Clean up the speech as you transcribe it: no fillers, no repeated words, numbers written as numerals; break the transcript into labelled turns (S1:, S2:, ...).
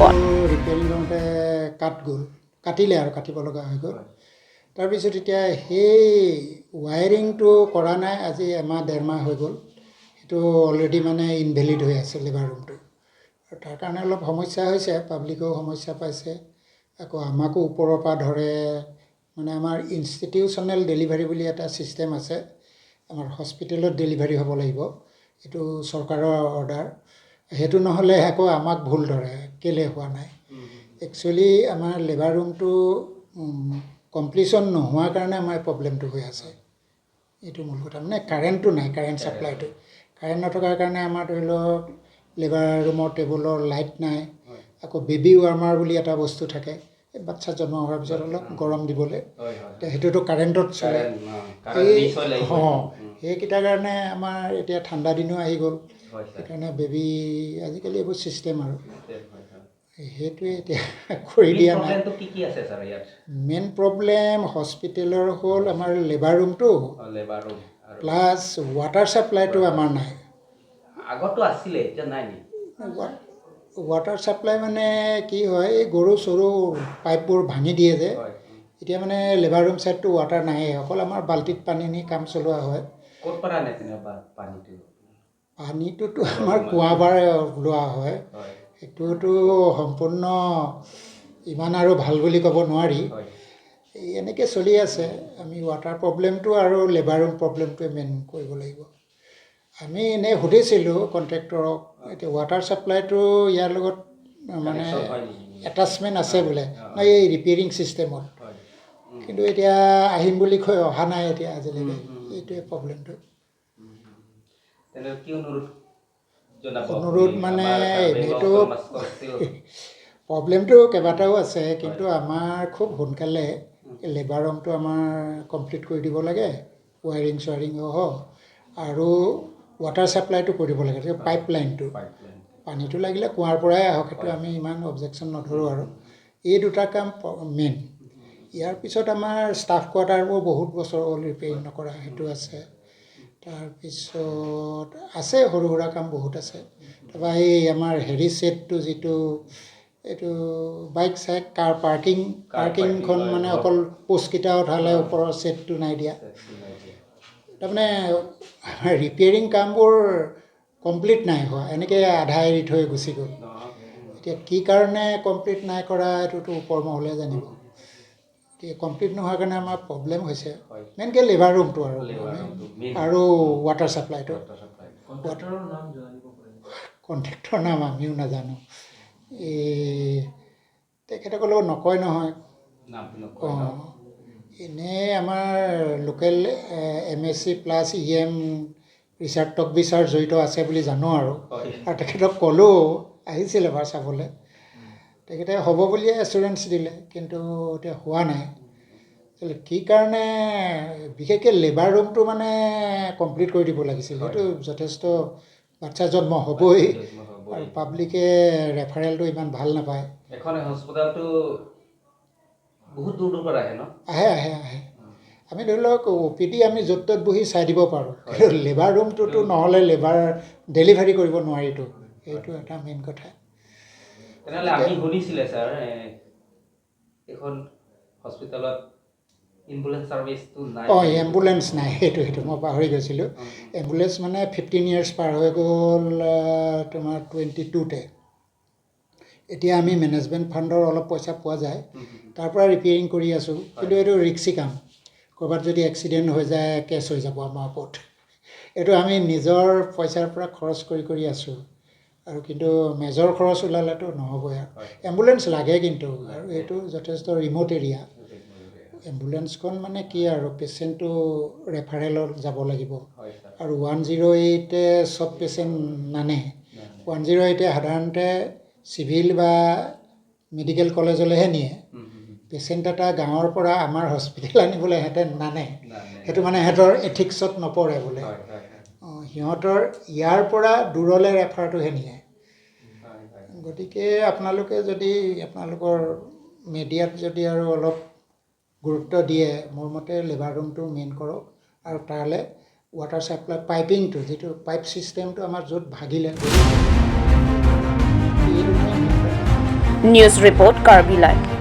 S1: বিপদ।
S2: ৰিপেয়াৰিং কৰোঁতে কাট গ'ল, কাটিলে আৰু কাটিব লগা হৈ গ'ল। তাৰপিছত এতিয়া সেই ৱায়াৰিংটো কৰা নাই, আজি এমাহ ডেৰমাহ হৈ গ'ল। সেইটো অলৰেডি মানে ইনভেলিড হৈ আছে লেবাৰ ৰুমটো আৰু তাৰ কাৰণে অলপ সমস্যা হৈছে, পাব্লিকেও সমস্যা পাইছে। আকৌ আমাকো ওপৰৰ পৰা ধৰে, মানে আমাৰ ইনষ্টিটিউচনেল ডেলিভাৰী বুলি এটা ছিষ্টেম আছে, আমাৰ হস্পিটেলত ডেলিভাৰী হ'ব লাগিব, এইটো চৰকাৰৰ অৰ্ডাৰ। সেইটো নহ'লে আকৌ আমাক ভুল ধৰে, কেলৈ হোৱা নাই। একচুৱেলি আমাৰ লেবাৰ ৰুমটো কমপ্লিশ্যন নোহোৱাৰ কাৰণে আমাৰ প্ৰব্লেমটো হৈ আছে, এইটো মূল কথা। মানে কাৰেণ্টটো নাই, কাৰেণ্ট ছাপ্লাইটো, কাৰেণ্ট নথকাৰ কাৰণে আমাৰ ধৰি লওক লেবাৰ ৰুমৰ টেবুলৰ লাইট নাই। আকৌ বেবী ৱাৰ্মাৰ বুলি এটা বস্তু থাকে, এই বাচ্ছা জন্ম হোৱাৰ পিছত অলপ গৰম দিবলৈ, এতিয়া সেইটোতো কাৰেণ্টত চলে। এই অঁ, সেইকেইটাৰ কাৰণে আমাৰ এতিয়া ঠাণ্ডা দিনো আহি গ'ল, সেইকাৰণে বেবী আজিকালি এইবোৰ ছিষ্টেম আৰু সেইটোৱে এতিয়া কৰি দিয়া নাই।
S3: কি কি আছে ছাৰ ইয়াত?
S2: মেইন প্ৰব্লেম হস্পিটেলৰ হ'ল আমাৰ লেবাৰ ৰুমটো,
S3: লেবাৰ ৰুম,
S2: প্লাছ ৱাটাৰ ছাপ্লাইটো আমাৰ নাই।
S3: আগতো আছিলে, এতিয়া নাই নেকি?
S2: ৱাটাৰ ছাপ্লাই মানে কি হয়, এই গৰু চৰু পাইপবোৰ ভাঙি দিয়ে যে, এতিয়া মানে লেবাৰ ৰুম ছাইডটো ৱাটাৰ নাহে, অকল আমাৰ বাল্টিত পানী নি কাম চলোৱা হয়।
S3: ক'ত পৰা আনে তেনেকুৱা পানীটো?
S2: পানীটোতো আমাৰ কুঁৱাৰ পৰাই লোৱা হয়। সেইটোতো সম্পূৰ্ণ ইমান আৰু ভাল বুলি ক'ব নোৱাৰি, এই এনেকৈ চলি আছে। আমি ৱাটাৰ প্ৰব্লেমটো আৰু লেবাৰ ৰুম প্ৰব্লেমটোৱে মেইন কৰিব লাগিব। আমি এনেই সুধিছিলোঁ কণ্ট্ৰেক্টৰক, এতিয়া ৱাটাৰ ছাপ্লাইটো ইয়াৰ লগত মানে এটাচমেণ্ট আছে বোলে নাই, এই ৰিপেয়াৰিং ছিষ্টেমত, কিন্তু এতিয়া আহিম বুলি কৈ অহা নাই এতিয়া আজিলৈকে, এইটোৱে প্ৰব্লেমটো।
S3: কি অনুৰোধ?
S2: অনুৰোধ মানে এনেইতো প্ৰব্লেমটো কেইবাটাও আছে, কিন্তু আমাৰ খুব সোনকালে লেবাৰ ৰুমটো আমাৰ কমপ্লিট কৰি দিব লাগে, ৱায়াৰিং চোৱাৰিং সহ, আৰু ৱাটাৰ ছাপ্লাইটো কৰিব লাগে, পাইপ লাইনটো। পানীটো লাগিলে কুঁৱাৰ পৰাই আহক, সেইটো আমি ইমান অবজেকশ্যন নধৰোঁ। আৰু এই দুটা কাম মেইন। ইয়াৰ পিছত আমাৰ ষ্টাফ কোৱাৰ্টাৰবোৰ বহুত বছৰ হ'ল ৰিপেয়াৰিং নকৰা, সেইটো আছে। তাৰপিছত আছে সৰু সুৰা কাম বহুত আছে। তাৰপৰা এই আমাৰ হেৰি ছেটটো যিটো এইটো বাইক চাইক কাৰ পাৰ্কিং, পাৰ্কিংখন মানে অকল পোষ্টকেইটা উঠালে, ওপৰৰ ছেটটো নাই দিয়া। তাৰমানে আমাৰ ৰিপেয়াৰিং কামবোৰ কমপ্লিট নাই হোৱা, এনেকৈ আধা এৰি থৈ গুচি গ'ল। এতিয়া কি কাৰণে কমপ্লিট নাই কৰা, এইটোতো ওপৰ মহলে জানিব। এতিয়া কমপ্লিট নোহোৱাৰ কাৰণে আমাৰ প্ৰব্লেম হৈছে, মেইনকৈ লেবাৰ ৰুমটো আৰু ৱাটাৰ ছাপ্লাইটো। কণ্ট্ৰেক্টৰ নাম আমিও নাজানো, এই তেখেতসকলেও নকয় নহয়। অঁ, এনেই আমাৰ local MSc plus EM Richard Tokbi sir জড়িত আছে বুলি জানো আৰু তেখেতক ক'লোঁ, আহিছিল এবাৰ চাবলৈ, তেখেতে হ'ব বুলিয়ে এচুৰেঞ্চ দিলে, কিন্তু এতিয়া হোৱা নাই। কি কাৰণে বিশেষকৈ লেবাৰ ৰুমটো মানে কমপ্লিট কৰি দিব লাগিছিল, সেইটো যথেষ্ট বাচ্ছা জন্ম হ'বই আৰু পাব্লিকে ৰেফাৰেলটো ইমান ভাল নাপায়।
S3: এখন হস্পিটেলটো বহুত দূৰ দূৰ পৰা আহে ন?
S2: আহে আহে আহে। আমি ধৰি লওক অ' পি ডি আমি য'ত ত'ত বহি চাই দিব পাৰোঁ, কিন্তু লেবাৰ ৰুমটোতো নহ'লে লেবাৰ ডেলিভাৰী কৰিব নোৱাৰিতো, সেইটো এটা মেইন কথা।
S3: তেনেহ'লে আমি শুনিছিলে ছাৰ, এইখন হস্পিটেলত এম্বুলেঞ্চ ছাৰ্ভিচটো নাই।
S2: অঁ, এম্বুলেঞ্চ নাই, সেইটো মই পাহৰি গৈছিলোঁ। এম্বুলেঞ্চ মানে 15 ইয়াৰ্ছ পাৰ হৈ গ'ল তোমাৰ 22তে। এতিয়া আমি মেনেজমেণ্ট ফাণ্ডৰ অলপ পইচা পোৱা যায়, তাৰ পৰা ৰিপেয়াৰিং কৰি আছোঁ, কিন্তু এইটো ৰিক্সি কাম। ক'ৰবাত যদি এক্সিডেণ্ট হৈ যায়, কেছ হৈ যাব আমাৰ ওপৰত। এইটো আমি নিজৰ পইচাৰ পৰা খৰচ কৰি কৰি আছোঁ আৰু, কিন্তু মেজৰ খৰচ ওলালেতো নহ'বই। আৰু এম্বুলেঞ্চ লাগে কিন্তু, আৰু এইটো যথেষ্ট ৰিম'ট এৰিয়া। এম্বুলেঞ্চখন মানে কি আৰু পেচেণ্টটো ৰেফাৰেলত যাব লাগিব আৰু 108-এ চব পেচেণ্ট নানে। 108-এ সাধাৰণতে চিভিল বা মেডিকেল কলেজলৈহে নিয়ে। পেচেণ্ট এটা গাঁৱৰ পৰা আমাৰ হস্পিটেল আনিবলৈ সিহঁতে নানে, সেইটো মানে সিহঁতৰ এথিক্সত নপৰে বোলে। অঁ, সিহঁতৰ ইয়াৰ পৰা দূৰলৈ ৰেফাৰটোহে নিয়ে। গতিকে আপোনালোকে যদি আপোনালোকৰ মিডিয়াত যদি আৰু অলপ গুৰুত্ব দিয়ে, মোৰ মতে লেবাৰ ৰুমটো মেইন কৰক আৰু তালৈ ৱাটাৰ ছাপ্লাই পাইপিংটো, যিটো পাইপ ছিষ্টেমটো আমাৰ য'ত ভাগিলে, এই দুটাই মেইন কথা।
S1: News Report, Karbi Live.